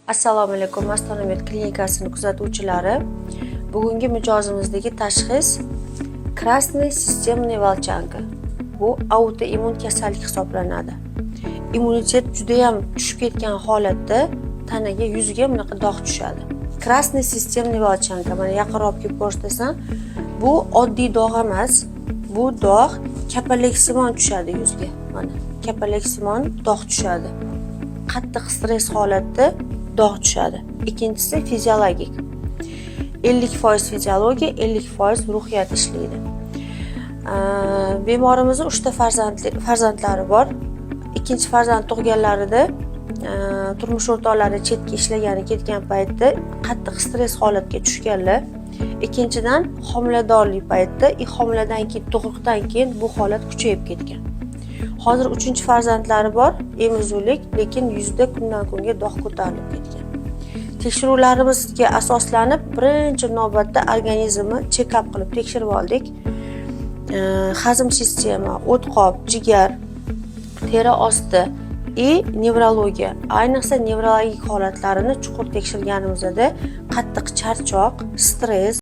Assalomu alaykum, Mastona klinikasini kuzatuvchilari. Bugungi mijozimizdagi tashxis красный системный волчанка. Bu autoimmun kasallik hisoblanadi. Immunitet judayam tushib ketgan holatda tanaga, yuzga bunaqa dog' tushadi. Красный системный волчанка, mana yaqinroq kelib ko'rsatasan. Bu oddiy dog' emas. Bu dog' kapalaksimon tushadi yuzga. Mana kapalaksimon dog' tushadi. Qattiq stress holatda dog' tushadi. Ikkinchisi fiziologik. 50% fiziologiya, 50% ruhiyat ishlaydi. Bemorimizni uchta farzandlari bor. Ikkinchi farzand tug'ganlarida turmush o'rtoqlari chetga ishlagani ketgan paytda qattiq stress holatga tushganlar. Ikkinchidan, homiladorlik paytida и homiladan keyin, tug'ruqdan keyin bu holat kuchayib ketgan. Hozir uchinchi farzandlari bor, emizuvlik, lekin yuzda kundan kunga dog' ko'tarilib ketgan. Tekshiruvlarimizga asoslanib, birinchi navbatda organizmni check-up qilib tekshirib oldik. Hazm sistema, o'tqop, jigar, teri osti и nevrologiya. Ayniqsa nevrologik holatlarini chuqur tekshirganimizda qattiq charchoq, stress